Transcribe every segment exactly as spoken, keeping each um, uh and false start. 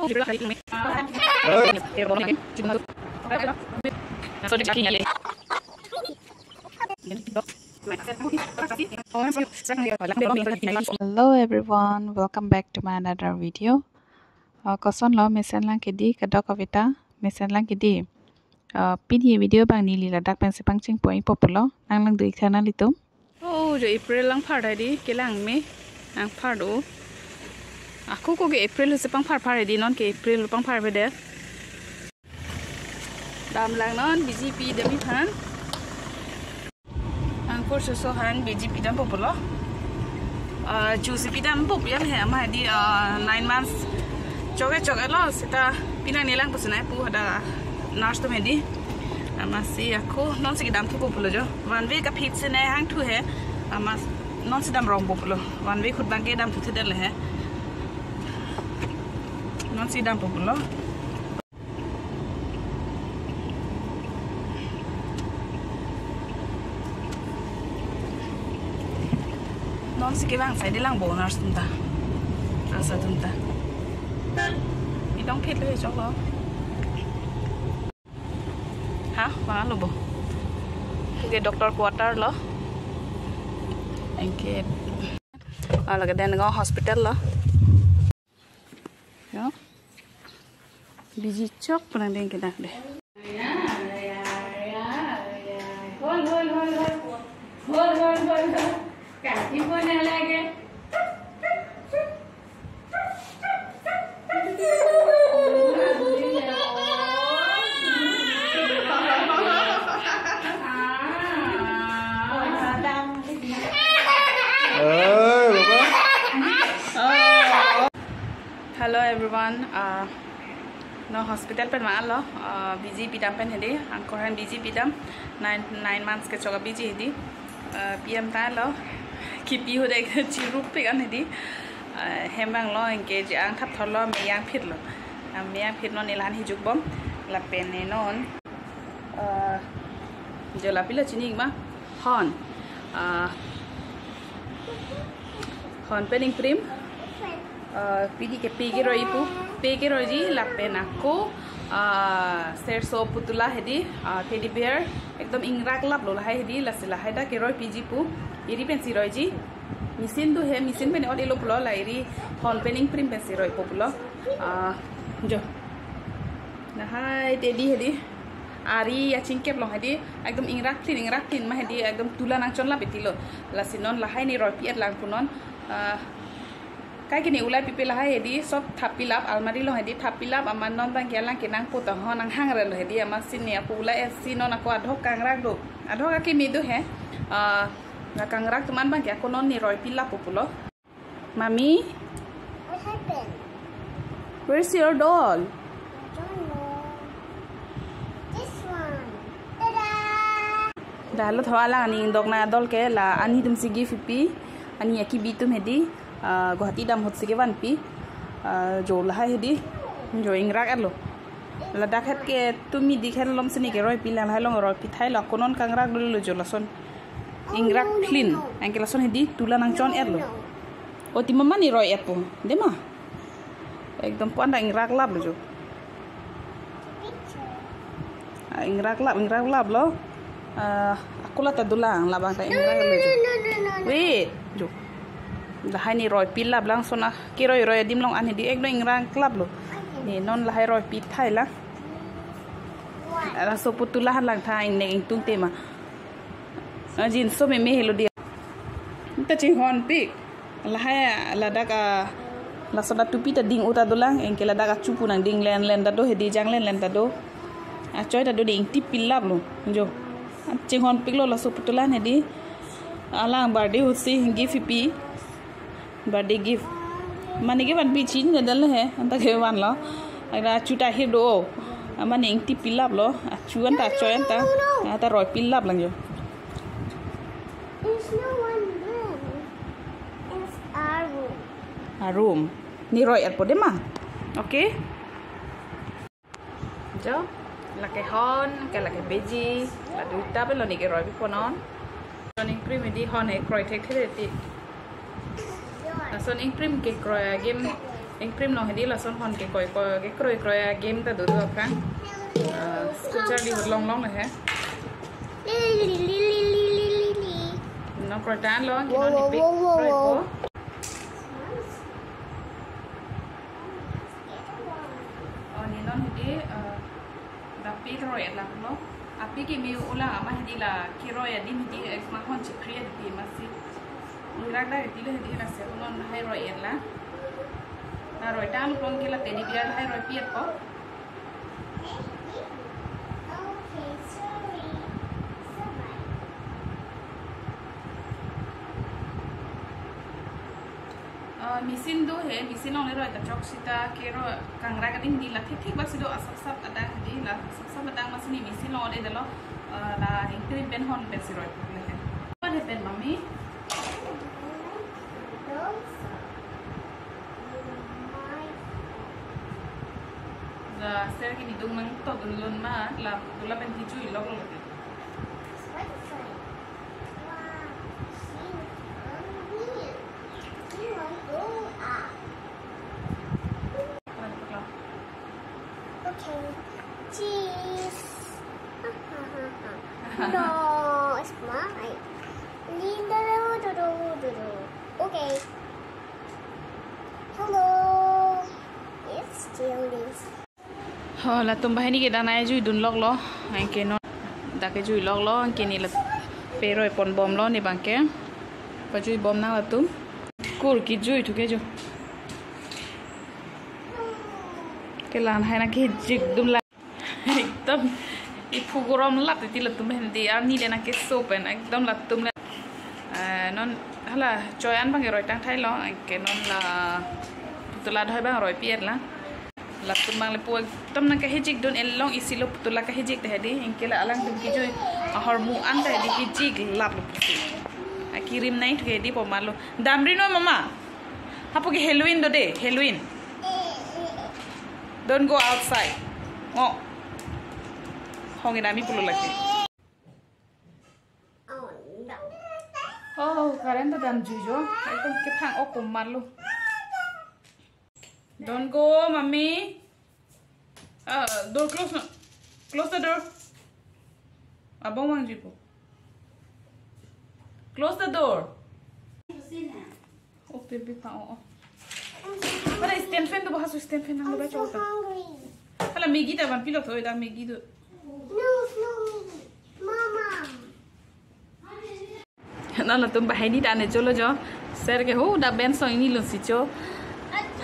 Hello everyone, welcome back to my another video. Uh, kosonlo, mesen lang ke dei, kadokave ta mesen lang ke dei. Uh, pini video abang neli ladak pensi pangcheng pon-ikpo pulo, nang langdun-ik tha nanglitum. Oh, jo April lang phar dei, kelang me, nang phar do. Ako ko ke April si pangphar phar dei, non ke April pangphar pe dei. Dam lang non, B J P dam-ik han. Angkur soso han B J P dampo pulo. Ah, juice pi dampo pu yan he, amat hedi, ah, nine months. Choke choke lo, seta pinang nelang pusi nai pu hadak nurse atum hedi. Amatsi ako nonsi kedam thupo pulo jo. One week aphi si nai hang thu he. Amat nonsi dam rongpo pulo. One week ahut abang ke dam thu thu det le he. Nonsi dampo pulo. Nonsi kevang sai dei lang bo nurse atum ta. Asa atum ta. Idong phit lo choklo. Ha, vanglo bo. Ke doctor quarter lo. Anke. Ah, lake den ngo hospital lo. Yo. Busy chok penang ding kita dei. Hol, hol, hol, hol. Hol, hol, hol, hol. Kati pon lagi. Eh, Bapak. Hello everyone, uh, non hospital pen vanglo, uh, B J P dam pen hedi, angkur han B J P dam, nine, nine months kechok a B J P hedi, uh, P M ta lo, kipi ahut dei chirup pik an hedi, uh, hem vanglo, anke je-ang thap thorlo, me-eng phitlo, uh, me-eng phit non ne la-an hijukbom, lapen ne non. Ah, jo la pilo chini ma? Hon. Ah, hon pen ingprim. Ah, pidi ke pe keroi pu. Pe keroiji lapen ako. Ah, serso putula hedi. Ah, teddy bear. Ekdom ingrak lap lo lahai hedi. Lasi lahai ta keroipiji pu. Eri pensi roiji. Machine do he, machine pen ot-iklo pulo, la eri hon pen ingprim pensi roipo pulo. Ah, jo. Lahai teddy hedi. Ari achingkep along hedi, ekdom ingrak phlin, ingrak phlin ma hedi, ekdom tula nangchon lap etilo. Lasi non lahai ne roipi-et lang pu non. Ah, kaike ne ulai pipe lahai hedi, sob thap pilap, almari along hedi thap pilap, amat non abang ke alang ke nangpo ta ho nanghang relo hedi, amatsi ne ako ulai-etsi non ako adhok kangrak do. Adhok akimi do he. Ah, la kangrak atum an abang ke ako non ne roipi lappo pulo. Mommy, what happened? Where's your doll? I don't know. This one. Ta-da! Dah lo tho alang aning dok na doll ke la ani atumsi gift pi, ani akibi atum hedi, ah, Guwahati dam ahutsi kevanpi, ah, jo lahai hedi, jo ingrak-etlo. Ladak het ke tumi dik het lom sini keroipi lang lahai along roipi thailo, ako non kangrak dolo jo lason. Ingrak phlin. Anke lason hedi tula nangchon-etlo. O ti mama ne roi-etpo. Dei ma? Ekdom pu-an ta ingrak laplo jo. Ah, ingrak lap, ingrak laplo. Ah, ako la ta dolang, labang ta ingrak lo jo. Wait, jo. Lahai ne roipi lap lang sona. Keroi roi adim along an hedi ekdom ingrak laplo. Ne non lahai roipi thai lang. Laso putula han lang tha ingneng ingtung tema. Ajinso meme helo dei. Ta chinghonpik. Lahai ladak a, laso ta tupi ta ding-o ta dolang, anke ladak achu pu nangding len len ta do, hedi jang len len ta do. Achoi ta do ding tip pilaplo. Jo. Chinghonpiklo laso putula hedi. Alang birthday ahutsi gift pi. Birthday gift. Mane kevanpi chin ne dal he, anta kevanlo. Ada achu ta hir do. Mane ingti pilaplo. Achu anta, achoi anta. Anta roipi lap lang jo. There's no one room. It's our room. A room. Ne roi-etpo dei ma. Okay. Jo, lake hon, ke lake beji, la duita pen lo ne keroi pipo non. Lason ingprim hedi hon he kroi thekthe ti. Lason ingprim kekroi agim Ingprim long hedi lason hon ke koi koi ke kroi kroi a game ta dodo aphrang. Ah, school charli hut long long he. Non kroi tan lo, ke non Wow, wow, ipik wow, wow, kroi wow. po. Oh, ne non hedi, ah, dapi kroi lang lo. Api ke me ulang ama hedi la kiroi adim hedi ek mahon chikri adi masi. Ingrak dak hedi lo hedi la se non hai roi lang. La roi tan pon ke la teddy bear hai roi piet po. Okay, sorry. Sorry. Ah, machine do he, machine along le roi ta chok sita ke ro kangrak adim hedi la thik thik basi do asap sap adang hedi la asap sap adang masi ne machine along le dalo, ah, la ingprim pen hon pensi roi pule he. What happened, mommy? Ja, ser ke nidung nangtodun lun ma, la, dula pen kijui lok lo ke. Okay. Cheese. No, it's mine. Okay. Hello. It's still this. Ho, latum banghini ke danai jui dun lok lo. Anke non dak ke jui lok lo. Anke ne la peroi pon bom lo ne bangke. Pajui bom nang latum. Kur kijui thu ke jo. Ke lan hai na ke jik dum la. Ekdom iphu gorom lat iti latum hedi arni le na keso pen ekdom latum le. Eh, non hala choi an bang roi tang thai lo, anke non la putula dhoi bang roi piet la. Latum bang le pu ekdom nang kahijik dun elong isi lo putula kahijik ta hedi, anke la alangtum kijui ahormu an ta hedi kijik lat lo pusi. Akirim nai thu hedi poma lo. Damri no mama. Hapu ke Halloween do de, Halloween. Don't go outside. Ngo. Hong inami pulo lagi. Oh, current ta dam jui jo. Ekdom kephang ok poma lo. Don't go, mommy. Uh, door close no. Close the door. Abong vangji po. Close the door. Oh, baby pa, oh, oh. Hala stand fan do bahas stand fan nang I'm ba so chota. Hungry. Hala Maggi ta ban pilo thoi da Maggi do. No, no, Maggi. Mama. Na latum banghini ta ne cholo jo. Ser ke ho da ben song ini lun si cho.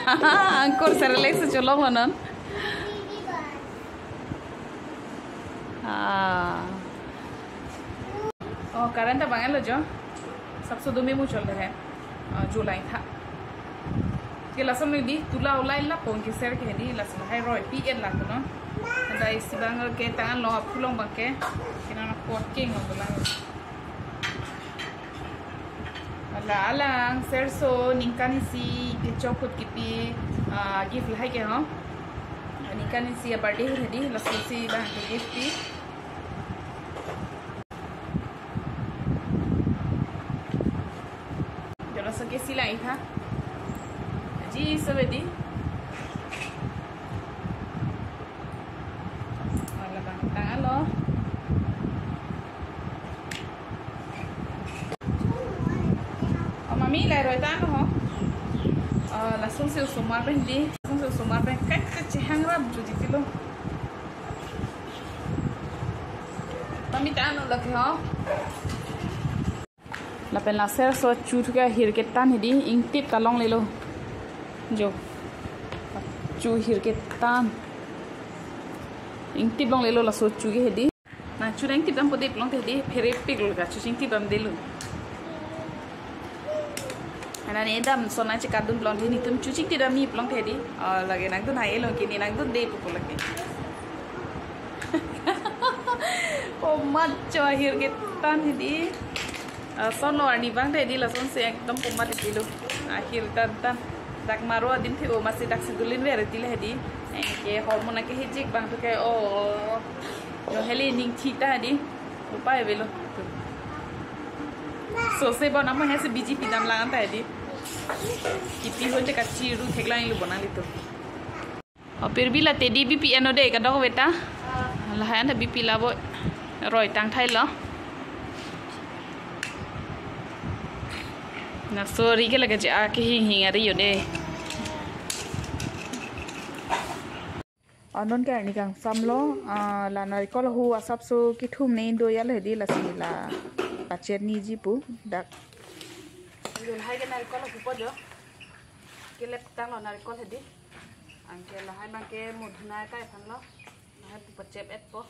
Angkor ser lek si cholong lo non. Ah. Oh, current ta bang lo jo. Sabse do me muchol de hai. Ah, July tha. Ke lason ne di tula ulai la pon ke ser ke di lason hai roi pi en la kono. Da isi bang ke tangan lo apulong bang ke. Kina na kuat king lo lang. Ala alang serso ningkan isi kechokut kipi, ah, gift lahai ke ho. Ningkan isi a birthday hedi laso si bang ke gift pi. Jolo so ke sila itha. Ji so bedi. Wala bang tang alo. Oh, mami, lai roi tang ho. Oh, lason si osomar pen di. Lason si osomar pen kai kai chehang rap juji pilo. Mami tang lo lagi ho. Lapen la serso chu thu ke ahir ketan hedi ingtip ta longlelo. Jo. Chu ahir ketan. Ingtip longlelo laso chu ke hedi. Na chu ingtip dam po dip long hedi phere pik lo ka chu ingtip dam delo. Ana ne dam sona chekadun long hedi netum chu ingtip dam mi long hedi. Oh, lagi nangdun hai lo kini nangdun de po lagi. Oh, macho ahir ketan hedi. Ah, sono arni bang te di lason si ekdom poma ti lo. Ahir tan tan. Dak maro adim thi o masi dak si dulin ver ti le di. Ke hormone ke hijik bang tu ke o. Yo heli ning thi ta di. Upai velo. So se bon amo he se B J P dam lang ta di. Kipi ho te kachiru thek lang ilu bonang litu. O pirbi la tedi bipi eno de kadokave ta. Lahai an ta bipi la bo roi tang thailo. Na sorry ke lake ja ke hing hing ari yo de. O non ke arni kangsamlo, ah, la narikol ahu asapso kethum ne do ya le hedi lasi la pachet niji pu dak. Lahai ke narikol ahu po jo. Kelep tanglo narikol hedi. Anke lahai abang ke mo dhuna kai aphan lo. Lahai pu pachet et po.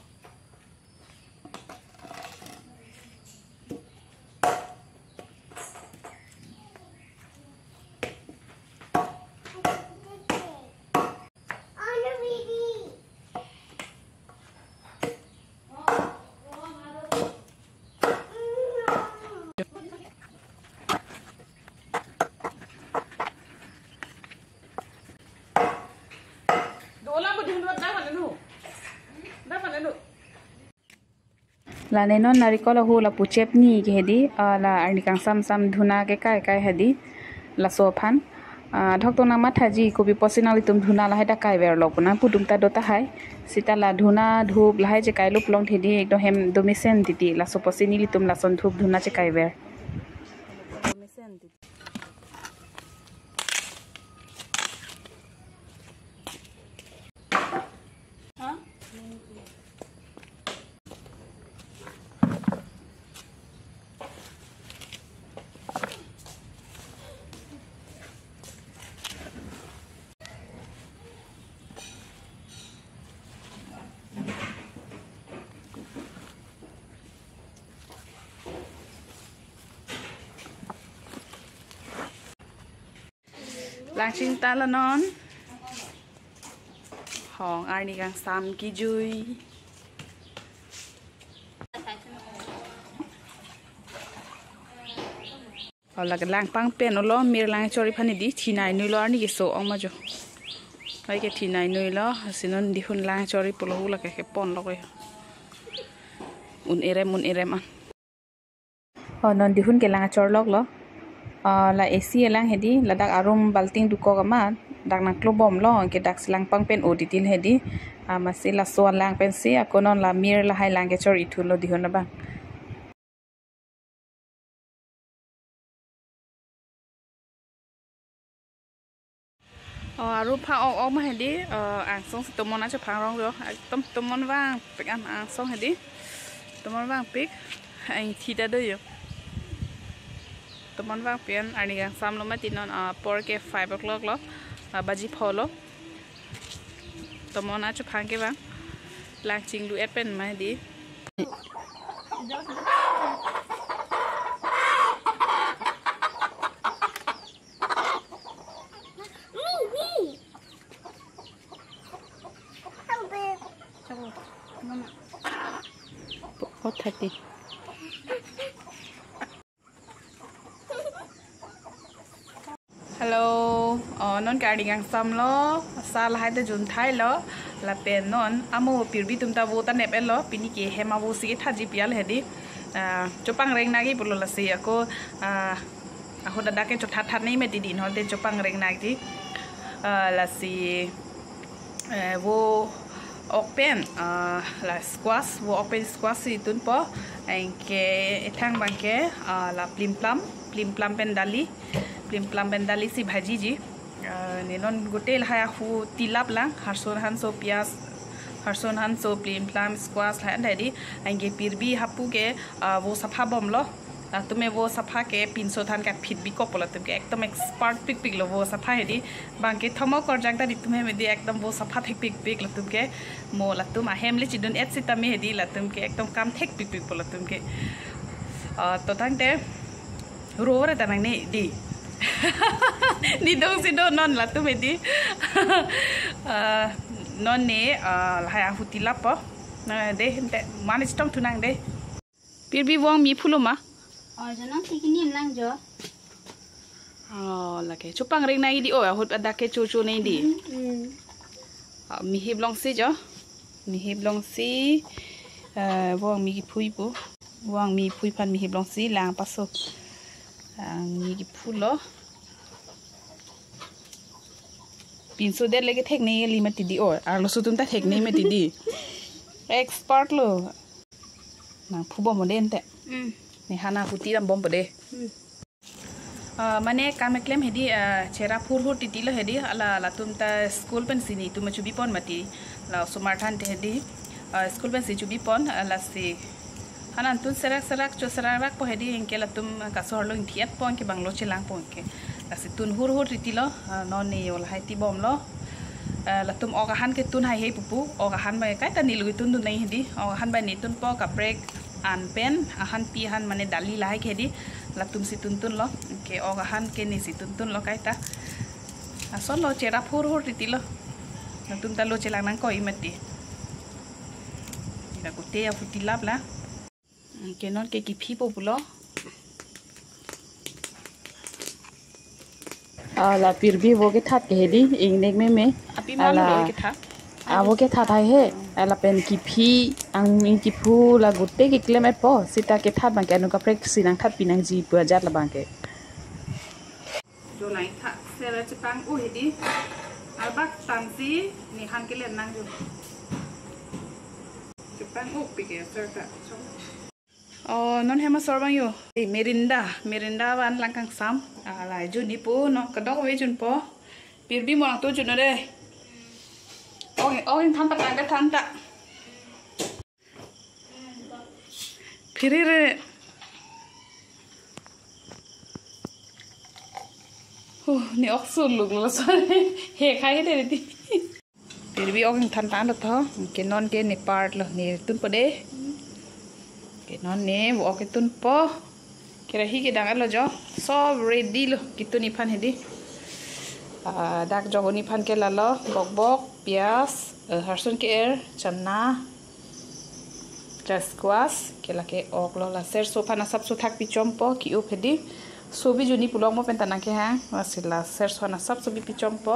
Lane non narikol ahu lapu chep ni ke hedi, ah, la arni kangsam sam dhuna ke kai kai hedi, laso aphan. Ah, dhok tong nang mathaji kopi pusi nanglitum dhuna lahai ta kaiver lo pu nang pudum ta do tahai. Seta la dhuna dhup lahai che kai lup long thedi ekdom hem do mesen titi, laso pusi nelitum lason dhup dhuna che kaiver. Lang ching ta lo non. Hong arni kangsam kijui. Hala ke lang pangpen olo, mir lang chori aphan hedi, thinai nui lo arni keso ong ma jo. Hai ke thinai nui lo, lasi non dihun lang chori pulo hu lake kepon lo ke. Un erem, un erem an. O non dihun ke lang chor lok lo. Ah, la A C alang hedi, ladak arum balting dukok amat, dak nangklo bom lo, ke dak si lang pangpen o titi le hedi. Ah, masi laso alang pensi, ako non la mir lahai lang kechor ithu lo dihun abang. O, arum pha-ok ok ma hedi, o, angsong si tomon acho phangrong do, ekdom tomon vangpik an angsong hedi, tomon vangpik, ang thida do yo. Tomon vangpik an arni kangsam lo mati non, a, apor ke five o'clock lo, a, baji pho lo. Tomon acho phang ke vang, lang chinglu et pen ma hedi. Four thirty. Hello, o, non ke arni kangsam lo, sa lahai ta jun thai lo, lapen non, amo pirbi atum ta vo ta nep et lo, pini ke hem avo si kethaji pi al hedi, ah, chopang reng nagi pulo lasi ako, ah, ahut adak ke chothat that nei mati din hote chopang reng nagi, ah, lasi, eh, vo ok pen, ah, la squash, vo ok pen squash si tunpo, anke ethang abang ke, ah, la plim plam, plim plam pen dali, plim plam pen dali si bhaji ji. Ah, ne non gote lahai ahu tilap lang, harson hanso pias, harson hanso plim plam squash lahai an hedi, anke pirbi hapu ke, ah, vo sapha bom lo. Latum ke vo sapha ke pinso than kaphit bikok po latum ke ekdom expert pikpik lo vo sapha hedi. Bang ke thomok korjang ta netum hem hedi ekdom vo sapha thekpikpik latum ke. Mo latum ahem le chidun et sitame hedi latum ke ekdom kam thekpikpik po latum ke. Ah, to tangte ro re ta nangne di. Ni dong si do non latum hedi. Ah, non ne, ah, lahai ahu tilap po. Na de te mane chitom thu nang de. Pirbi vong mi phulo ma? O, jo nang thik ni lang jo. O, lake chopang reng nai di o, ahut adak ke chocho nai di. Hmm, hmm. Ah, mi hip long si jo. Mi hip long si, eh, vong mi kiphui pu. Vong mi phui aphan mi hip long si lang paso. Lang mi kiphu lo. Pinso det leke thekne li mati di o. Arloso atum ta thekne mati di. Expert lo. Nangphubom mo den te. Hmm. Ne hana phuti dambompo de. Hmm. Ah, mane kam keklem hedi, ah, chera phurphur titi lo hedi, hala latum ta school pensi netum chubipon mati. La osomar than te hedi, ah, school pensi chubipon, ah, lasi hanan tun serak serak cho serak rak po hedi, anke latum kasohor lo ingthiat po, anke banglo chelangpo anke. Lasi tun hurhur titi lo, ah, non ne yo lahai tibomlo. Ah, latum ok ahan ketun haihei pupu, ok ahan bai kaita nilo ketun dun nai hedi, ok ahan bai netunpo kaprek an pen, ahan pi ahan mane dali lahai ke hedi, latum si tuntunlo, anke ok ahan ke ne si tuntunlo kaita. Ason lo chera phurphur titi lo. Latum ta lo chelang nangkoi mati. Dak kute ya phuti lap la. Anke non ke kiphipo pulo. Ah, la pirbi vo kethat ke hedi, ingnek meme. Api malu. Ala lo kethat. Ah, vo kethat haihe. Ala pen kiphi, angmi kiphu la gute keklem-etpo. Seta kethat abangke anu kaprek si nangthat pi nangji pu ajat labangke. Jo nai tha sera chepang-o hedi. Arbak tangsi ne han kelen nang jo. Chepang-o pike ser ta. Oh, non hem asor abang yo. Eh, merinda, merinda van lang kangsam. Ala jun-ipo, non kadokave junpo. Pirbi mo nangtu jun-o de. Oh, oh, ingthan patang de than ta. Phiri re. Oh, ne ok suluk lo so. He khai he de di. Pirbi ok ingthan tanglo tho. Ke non ke ne part lo, netunpo de. Ke non ne vo ok ketunpo. Kerahi kedang lo jo. Sob ready lo ketun aphan hedi. Ah, dak jogon aphan ke lalo, bokbok, pias, eh, harsun ke-er, chana, ja squash, ke lake ok lo, la serso aphan asapso thak pichompo, ki-up hedi. Sobi jun-i pulo mo pen ta nangkehang, lasi la serso aphan asapso bi pichompo.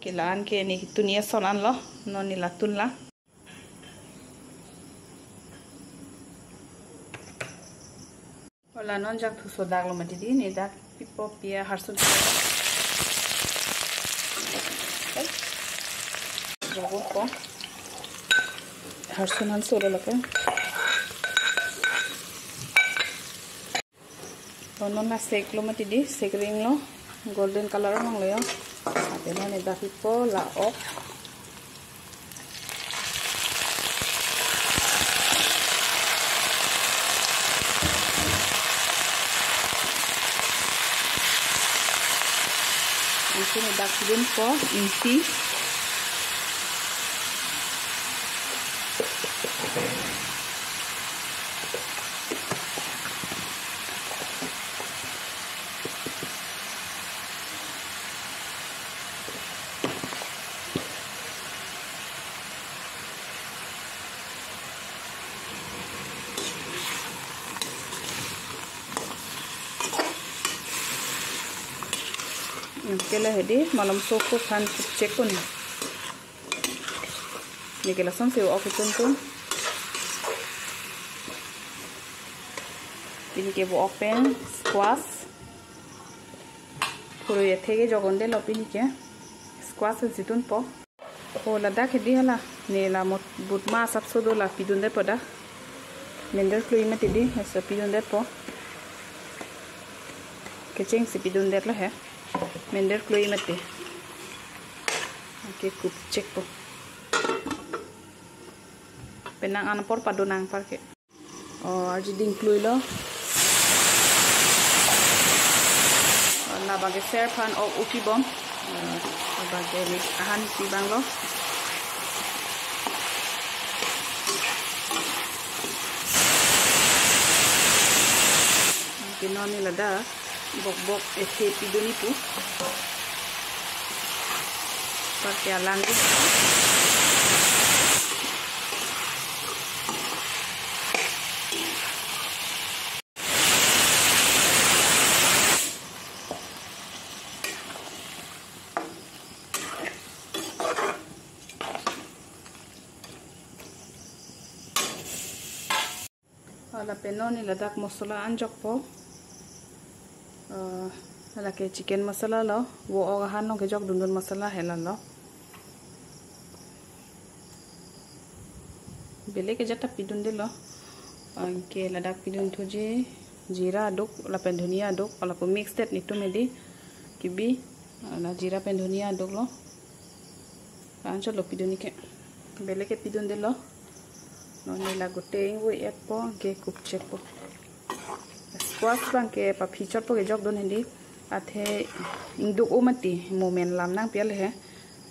Ke la-an ke ne ketun ason an lo, non ne la tunlo. Hala non jak thuso dak lo mati di, ne dak pipo, pias, harsun. Jogon po. Harsun an solo lake. Oh, non la sek lo mati di, sek ring lo, golden color along lo yo. Ate non ne dak pipo la ok. Ansi ne dak pidunpo ingti. Ke la hedi, malom soko aphan check kun. Ne ke lason si ok ketuntun. Pini ke vo ok pen squash. Puro ya thege jogon de lo pini ke. Squash si tunpo. Oh, ladak hedi hala. Ne la mot but ma asapso do la pidundetpo dak. Mender klui mati di, asa pidundetpo. Kecheng si pidundet lo he. Mender klui mati. Anke kup check po. Penang an apor pado nang apar ke. Oh, arji ding klui lo. Oh, labangke ser aphan ok upibom. Oh, labangke ne ahan pi abang lo. Ke non ne ladak bokbok ethe pidun-i pu. Apar ke alang di. Lapen non ne ladak mosola anjokpo. Ah, Lake chicken masala lo, vo ok ahan along kejok dundun masala hela lo. Belek kejat ta pidundelo. Anke ladak pidunthuji, jira aduk, lapen dhania aduk, lapu mix det netum hedi. Kibi, la jira pen dhania aduk lo. Anchot lo pidunji ke. Belek ke pidundelo. Non nela gute ingvoi-etpo, anke kupchekpo. Squash abang ke paphi chotpo kejok dun hedi. Athe ingduk-o mati, mo men lam nangpi le he.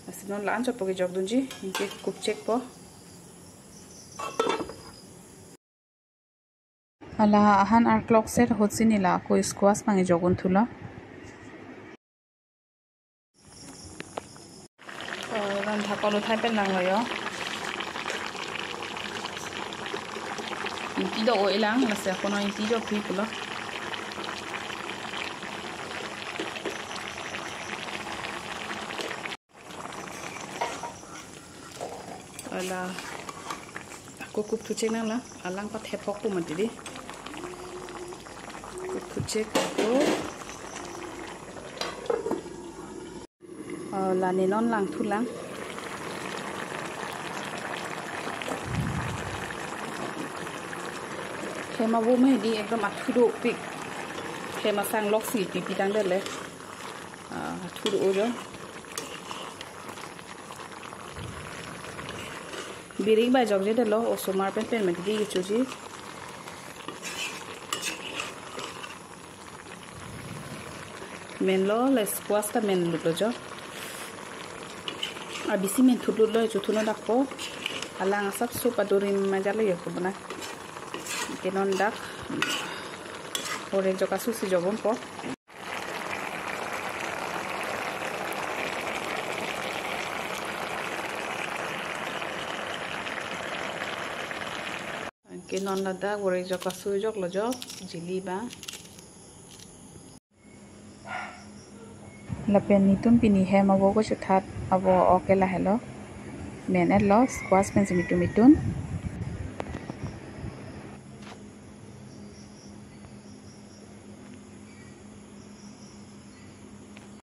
Lasi non la-an chotpo kejok dunji, anke kupchekpo. Hala ahan arklok set ahutsi nela ako squash abang kejok dunthulo. Oh, randha kolo thai pen langlo yo. Ingti do-o-e lang, lasi ako non ingti jokpi pulo. Hala ako kupthuchek nang la, alang pathepok pu mati di. Kupthuchek ako. Oh, la ne non langthulang. Hem avo ma hedi ekdom athu dopik. Hem asang loksi pipi tangdet le. Ah, athu do-o jo. Birik ba jokjedetlo, osomar pen pen mati di kechoji. Menlo, le squash ta menlutlo jo. Abisi menthulutlo, chothu non dakpo. Alang asapso padurim majalo yo ko bona. Anke non dak vorek jok asu si jokbompo. Anke non ladak vorek jok asu joklo jo, jili ba. Lapen netum pini hem avo kachethat avo ok ke lahelo. Men-etlo, squash pensi netum itun.